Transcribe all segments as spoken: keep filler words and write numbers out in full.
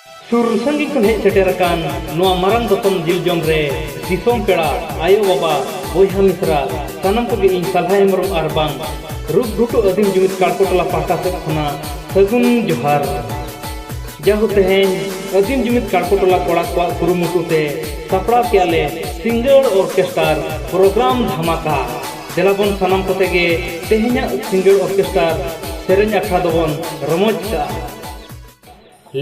ᱥᱩᱨ ᱥᱟᱺᱜᱤᱧ ᱠᱷᱚᱱ ᱦᱮᱡ ᱥᱮᱴᱮᱨ ᱟᱠᱟᱱ ᱱᱚᱣᱟ ᱢᱟᱨᱟᱝ ᱫᱚᱛᱚᱱ ᱡᱤᱞ ᱡᱚᱢ ᱨᱮ ᱫᱤᱥᱚᱢ ᱯᱮᱲᱟ, ᱟᱭᱳ ᱵᱟᱵᱟ, ᱵᱚᱭᱦᱟ ᱢᱤᱥᱨᱟ, ᱥᱟᱱᱟᱢ ᱠᱚᱜᱮ ᱤᱧ ᱥᱟᱞᱦᱟ ᱦᱮᱢᱵᱨᱚᱢ ᱟᱨ ᱵᱟᱝ ᱨᱩᱯ ᱜᱷᱩᱴᱩ ᱟᱹᱫᱤᱢ ᱡᱩᱢᱤᱫ ᱠᱟᱲᱠᱚ ᱴᱚᱞᱟ ᱯᱟᱦᱴᱟ ᱥᱮᱫ ᱠᱷᱚᱱᱟᱜ ᱥᱟᱹᱜᱩᱱ ᱡᱚᱦᱟᱨ᱾ ᱡᱟᱦᱳ, ᱛᱮᱦᱮᱧ ᱟᱹᱫᱤᱢ ᱡᱩᱢᱤᱫ ᱠᱟᱲᱠᱚ ᱴᱚᱞᱟ ᱠᱚᱲᱟ ᱠᱚᱣᱟᱜ ᱠᱩᱨᱩᱢᱩᱴᱩ ᱛᱮ ᱥᱟᱯᱲᱟᱣ ᱠᱮᱜᱼᱟ ᱞᱮ ᱥᱤᱸᱜᱟᱹᱲ ᱚᱨᱠᱮᱥᱴᱟᱨ ᱯᱨᱳᱜᱨᱟᱢ ᱫᱷᱟᱢᱟᱠᱟ᱾ ᱫᱮᱞᱟ ᱵᱚᱱ ᱥᱟᱱᱟᱢ ᱠᱚᱛᱮ ᱜᱮ ᱛᱮᱦᱮᱧᱟᱜ ᱥᱤᱸᱜᱟᱹᱲ ᱚᱨᱠᱮᱥᱴᱟᱨ ᱥᱮᱨᱮᱧ ᱟᱠᱷᱲᱟ ᱫᱚᱵᱚᱱ ᱨᱚᱢᱚᱡᱽ ᱠᱟᱜᱼᱟ᱾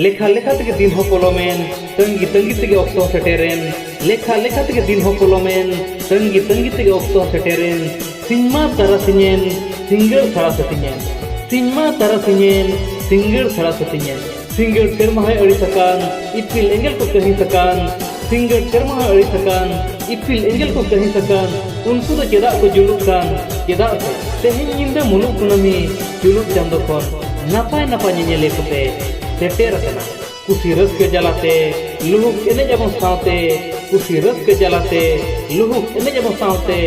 ᱞᱮᱠᱷᱟ ᱞᱮᱠᱷᱟ ᱛᱮᱜᱮ ᱫᱤᱱ ᱦᱚᱸ ᱯᱚᱞᱚᱢᱮᱱ, ᱛᱟᱺᱜᱤ ᱛᱟᱺᱜᱤ ᱛᱮᱜᱮ ᱚᱠᱛᱚ ᱦᱚᱸ ᱥᱮᱴᱮᱨᱮᱱ᱾ ᱞᱮᱠᱷᱟ ᱞᱮᱠᱷᱟ ᱛᱮᱜᱮ ᱫᱤᱱ ᱦᱚᱸ ᱯᱚᱞᱚᱢᱮᱱ, ᱛᱟᱺᱜᱤ ᱛᱟᱺᱜᱤ ᱛᱮᱜᱮ ᱚᱠᱛᱚ ᱦᱚᱸ ᱥᱮᱴᱮᱨᱮᱱ᱾ ᱥᱤᱧ ᱢᱟ ᱛᱟᱨᱟᱥᱤᱧᱮᱱ, ᱥᱤᱸᱜᱟᱹᱲ ᱥᱟᱲᱟ ᱥᱟᱹᱛᱤᱧᱮᱱ᱾ ᱥᱤᱧ ᱢᱟ ᱛᱟᱨᱟᱥᱤᱧᱮᱱ, ᱥᱤᱸᱜᱟᱹᱲ ᱥᱟᱲᱟ ᱥᱟᱹᱛᱤᱧᱮᱱ᱾ ᱥᱤᱸᱜᱟᱹᱲ ᱥᱮᱨᱢᱟ ᱦᱚᱸᱭ ᱟᱹᱲᱤᱥ ᱟᱠᱟᱱ, ᱤᱯᱤᱞ ᱮᱸᱜᱮᱞ ᱠᱚ ᱠᱟᱹᱦᱤᱥ ᱟᱠᱟᱱ᱾ ᱥᱤᱸᱜᱟᱹᱲ ᱥᱮᱨᱢᱟ ᱦᱚᱸᱭ ᱟᱹᱲᱤᱥ ᱟᱠᱟᱱ, ᱤᱯᱤᱞ ᱮᱸᱜᱮᱞ ᱠᱚ ᱠᱟᱹᱦᱤᱥ ᱟᱠᱟᱱ᱾ ᱩᱱᱠᱩ ᱫᱚ ᱪᱮᱫᱟᱜ ᱠᱚ ᱡᱩᱞᱩᱜ ᱠᱟᱱ? ᱪᱮᱫᱟᱜ ᱥᱮ ᱛᱮᱦᱮᱧ ᱧᱤᱫᱟᱹ ᱢᱩᱞᱩᱜ ᱠᱩᱱᱟᱹᱢᱤ ᱡᱩᱞᱩᱜ ᱪᱟᱸᱫᱚ ᱠᱷᱚᱱ ᱱᱟᱯᱟᱭ ᱱᱟᱯᱟᱭ ᱧᱮᱧᱮᱞᱤᱭᱟᱹ ᱠᱚᱛᱮ ᱥᱮᱴᱮᱨ ᱟᱠᱟᱱᱟ᱾ ᱠᱩᱥᱤ ᱨᱟᱹᱥᱠᱟᱹ ᱡᱟᱞᱟᱛᱮ ᱞᱩᱦᱩᱠ ᱮᱱᱮᱡ ᱟᱵᱚᱱ ᱥᱟᱶᱛᱮ, ᱠᱩᱥᱤ ᱨᱟᱹᱥᱠᱟᱹ ᱡᱟᱞᱟᱛᱮ ᱞᱩᱦᱩᱠ ᱮᱱᱮᱡ ᱟᱵᱚᱱ ᱥᱟᱶᱛᱮ,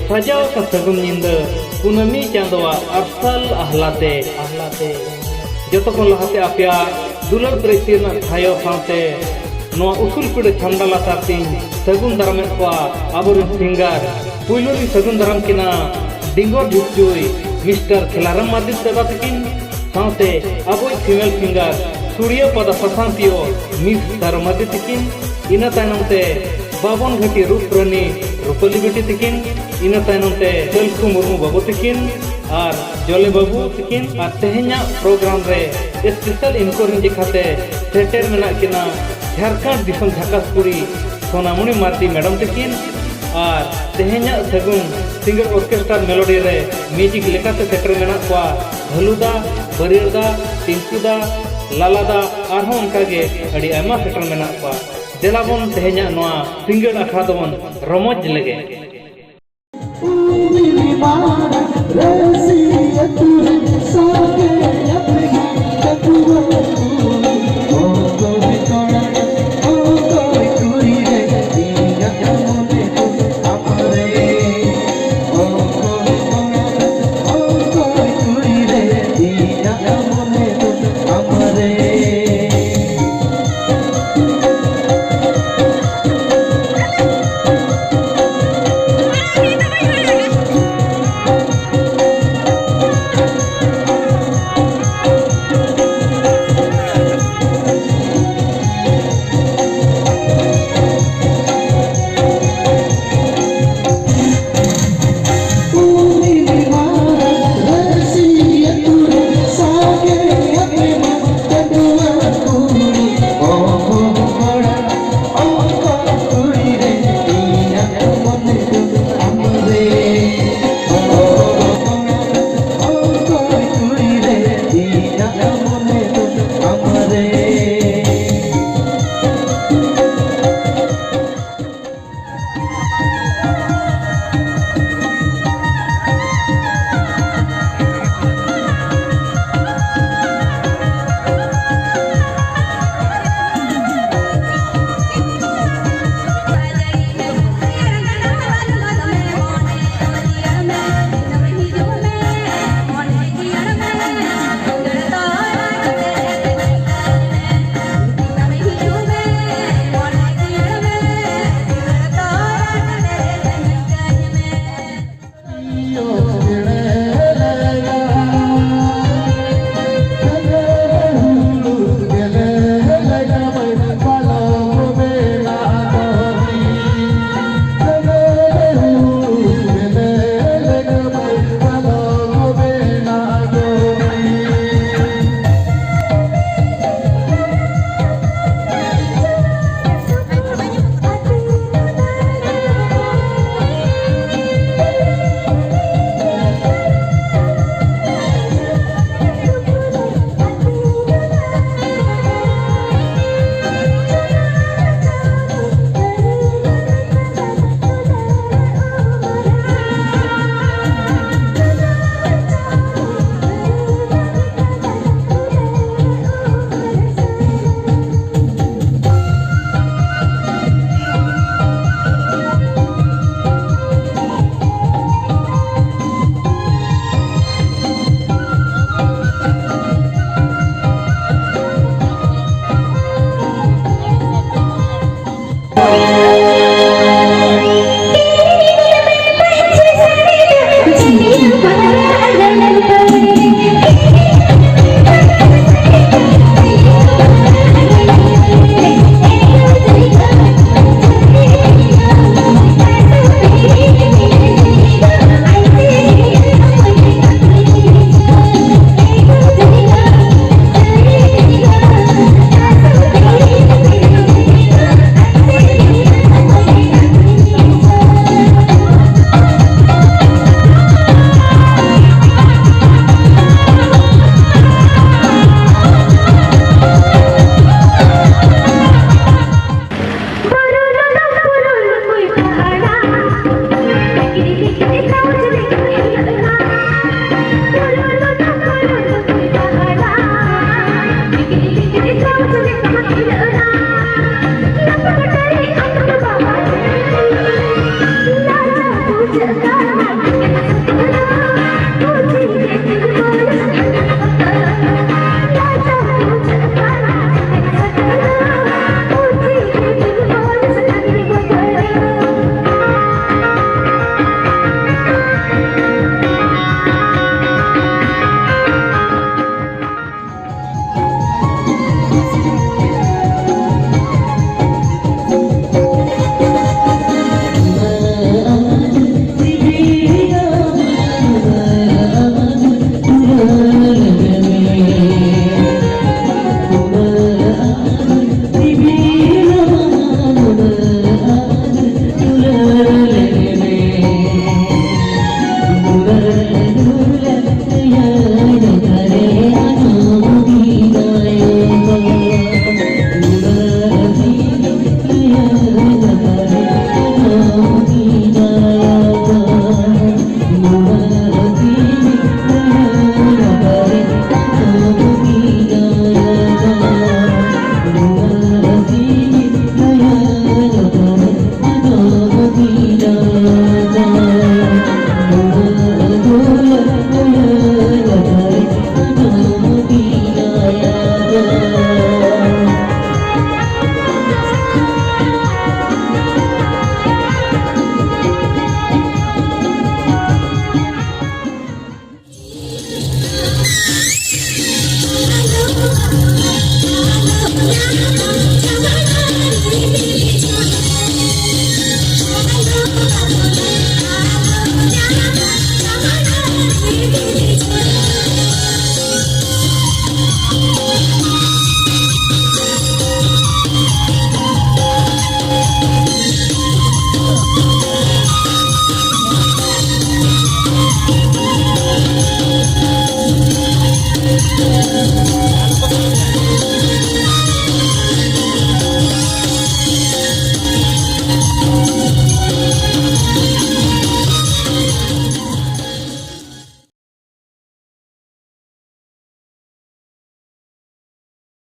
ᱥᱟᱡᱟᱣ ᱟᱠᱟᱱ ᱥᱟᱹᱜᱩᱱ ᱧᱤᱫᱟᱹ ᱠᱩᱱᱟᱹᱢᱤ ᱪᱟᱸᱫᱚᱣᱟᱜ ᱟᱨᱥᱟᱞ ᱟᱦᱞᱟᱛᱮ, ᱟᱦᱞᱟᱛᱮ᱾ ᱡᱚᱛᱚ ᱠᱷᱚᱱ ᱞᱟᱦᱟᱛᱮ ᱟᱯᱮᱭᱟᱜ ᱫᱩᱞᱟᱹᱲ ᱯᱮᱨᱮᱡ ᱛᱤ ᱨᱮᱱᱟᱜ ᱛᱷᱟᱭᱚ ᱥᱟᱶᱛᱮ ᱱᱚᱣᱟ ᱩᱥᱩᱞ ᱯᱤᱲᱟᱹ ᱪᱷᱟᱢᱰᱟ ᱞᱟᱛᱟᱨ ᱛᱤᱧ ᱥᱟᱹᱜᱩᱱ ᱫᱟᱨᱟᱢᱮᱫ ᱠᱚᱣᱟ ᱟᱵᱚᱨᱮᱱ ᱥᱤᱝᱜᱟᱨ᱾ ᱯᱩᱭᱞᱩ ᱨᱤᱧ ᱥᱟᱹᱜᱩᱱ ᱫᱟᱨᱟᱢ ᱠᱤᱱᱟ ᱰᱤᱸᱜᱚᱨ ᱰᱷᱤᱯᱪᱩᱭ ᱢᱤᱥᱴᱟᱨ ᱠᱷᱮᱞᱟᱨᱟᱢ ᱢᱟᱨᱰᱤ ᱫᱟᱫᱟ ᱛᱟᱹᱠᱤᱱ ᱥᱟᱶᱛᱮ ᱟᱵᱚᱭᱤᱡ ᱯᱷᱤᱢᱮᱞ ᱥᱤᱝᱜᱟᱨ ᱥᱩᱲᱤᱭᱟᱹ ᱯᱟᱫᱟ ᱥᱟᱥᱟᱝ ᱯᱤᱭᱳ ᱢᱤᱥ ᱥᱟᱨᱚ ᱢᱟᱨᱰᱤ ᱛᱟᱹᱠᱤᱱ᱾ ᱤᱱᱟᱹ ᱛᱟᱭᱱᱚᱢ ᱛᱮ ᱵᱟᱵᱚᱱ ᱜᱷᱟᱹᱴᱤ ᱨᱩᱯ ᱨᱟᱹᱱᱤ ᱨᱩᱯᱟᱹᱞᱤ ᱵᱤᱴᱤ ᱛᱟᱹᱠᱤᱱ᱾ ᱤᱱᱟᱹ ᱛᱟᱭᱱᱚᱢ ᱛᱮ ᱥᱟᱹᱞᱠᱷᱩ ᱢᱩᱨᱢᱩ ᱵᱟᱹᱵᱩ ᱛᱟᱹᱠᱤᱱ ᱟᱨ ᱡᱚᱞᱮ ᱵᱟᱹᱵᱩ ᱛᱟᱹᱠᱤᱱ᱾ ᱟᱨ ᱛᱮᱦᱮᱧᱟᱜ ᱯᱨᱳᱜᱨᱟᱢ ᱨᱮ ᱥᱯᱮᱥᱟᱞ ᱮᱱᱠᱚᱨᱤᱝ ᱞᱮᱠᱟᱛᱮ ᱥᱮᱴᱮᱨ ᱢᱮᱱᱟᱜ ᱠᱤᱱᱟ ᱡᱷᱟᱲᱠᱷᱚᱸᱰ ᱫᱤᱥᱚᱢ ᱡᱷᱟᱠᱟᱥ ᱠᱩᱲᱤ ᱥᱳᱱᱟᱢᱩᱱᱤ ᱢᱟᱨᱰᱤ ᱢᱮᱰᱟᱢ ᱛᱟᱹᱠᱤᱱ᱾ ᱟᱨ ᱛᱮᱦᱮᱧᱟᱜ ᱥᱟᱹᱜᱩᱱ ᱥᱤᱸᱜᱟᱹᱲ ᱚᱨᱠᱮᱥᱴᱟᱨ ᱢᱮᱞᱳᱰᱤ ᱨᱮ ᱢᱤᱣᱡᱤᱠ ᱞᱮᱠᱟᱛᱮ ᱥᱮᱴᱮᱨ ᱢᱮᱱᱟᱜ ᱠᱚᱣᱟ ᱵᱷᱟᱹᱞᱩ ᱫᱟ, ᱵᱟᱹᱨᱭᱟᱹᱲ ᱫᱟ, ᱴᱤᱝᱠᱩ ᱫᱟ, ᱞᱟᱞᱟ ᱫᱟ, ᱟᱨᱦᱚᱸ ᱚᱱᱠᱟᱜᱮ ᱟᱹᱰᱤ ᱟᱭᱢᱟ ᱥᱮᱴᱮᱨ ᱢᱮᱱᱟᱜ ᱠᱚᱣᱟ᱾ ᱫᱮᱞᱟ ᱵᱚᱱ ᱛᱮᱦᱮᱧᱟᱜ ᱱᱚᱣᱟ ᱥᱤᱸᱜᱟᱹᱲ ᱟᱠᱷᱲᱟ ᱫᱚᱵᱚᱱ ᱨᱚᱢᱚᱡᱽ ᱞᱮᱜᱮ᱾